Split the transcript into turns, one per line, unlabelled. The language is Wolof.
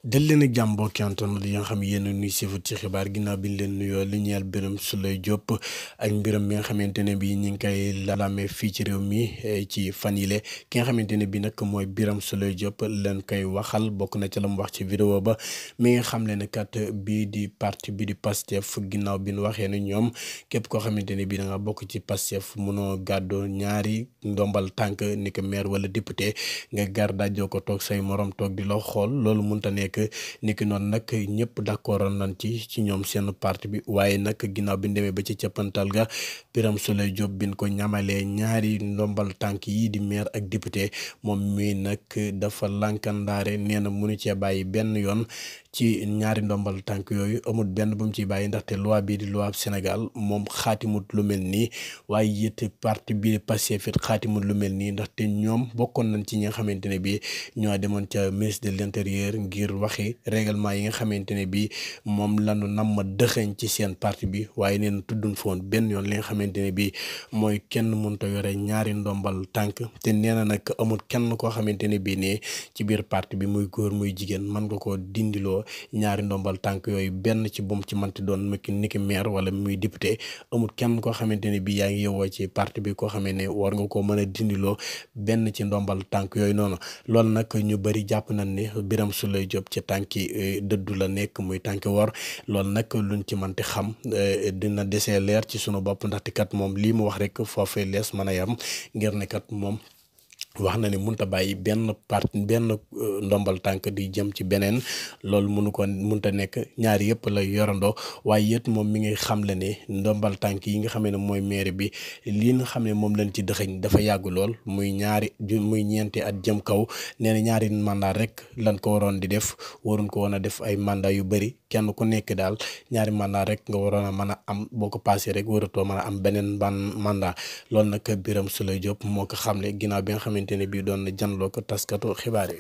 dal leen ak jàmm mbokki internet yi nga xam yéen a nuy sifut ci xibaar ginnaaw bi ñu leen nuyoo li ñeel Birame Souleye Diop ak mbiram mi nga xamante ne bii ñu ngi koy lalame fii ci réew mi ci fan yile ki nga xamante ne bii nag mooy Birame Souleye Diop leen koy waxal bokk na ci la mu wax ci vidéo ba mi nga xam le ne kat bii di parti bi di Pastef ginnaaw bi ñu waxee ne ñoom képp koo xamante ne bii da nga bokk ci Pastef munoo gàddoo ñaari ndombal tànk ni ko maire wala député nga gar dajoo ko toog say morom toog di la xool loolu mënta nekk niki noonu nag ñëpp d'accord nañ ci ñoom seen parti bi waaye nag ginnaaw bi ñu demee ba ci cappantal ga Birame Souleye Diop bin ko ñamalee ñaari ndombal tànk yi di maire ak député moom mii nag dafa lànkandaare nee na mënu cee bàyyi benn yoon ci ñaari ndombal tànk yooyu amul benn bu mu ciy bàyyi ndaxte loi bii di loi Sénégal moom xaatimut lu mel nii waaye it parti bi Pastef it xaatimut lu mel nii ndaxte ñoom bokkoon nañ ci ñi nga xamante ne bii ñoo demoon ca ministre de l'intérieur ngir waxi règlement yi nga xamante ne bii moom lanu nam ma dëxëñ ci seen parti bi waaye nee na tudduñ foon benn yoon li nga xamante ne bii mooy kenn mënta yore ñaari ndombal tànk te nee na nag amul kenn koo xamante ne bii ne ci biir parti bi muy góor muy jigéen mën nga koo dindiloo ñaari ndombal tànk yooyu benn ci bum ci manti doon niki maire wala muy député amul kenn koo xamante ne bii yaa ngi yowoo ci parti bi koo xamee ne war nga koo mën a dindiloo benn ci ndombal tànk yooyu noonu loolu nag ñu bëri jàpp nañ ne Birame Souleye Diop ci tànki dëddu la nekk muy tànki wor loolu nag luñ ci manti xam dina desee leer ci sunu bopp ndaxte kat moom lii mu wax rek foofee lees mën a yam ngir ne kat moom wax na ni munta bàyyi benn ndombal tànk di jëm ci beneen loolu munta nekk ñaari yëpp la yorandoo waaye it moom mi ngi xamle ne ndombal tànk yi nga xam ne mooy maire bi lii nga xam ne moom lañ ci dëxëñ dafa yàgg lool muy ñeenti at jëm kaw nee na ñaari mandat rek lan ko waroon di def waruñ ko woon a def ay mandat yu bëri kenn ku nekk daal ñaari mandat rek nga waroon a mën a am boo ko passé rek waratoo mën a am beneen mandat loolu nag Birame Souleye Diop moo ko xamle ginnaaw bi nga xamante ne bii doon na janloo ko taskatu xibaar yi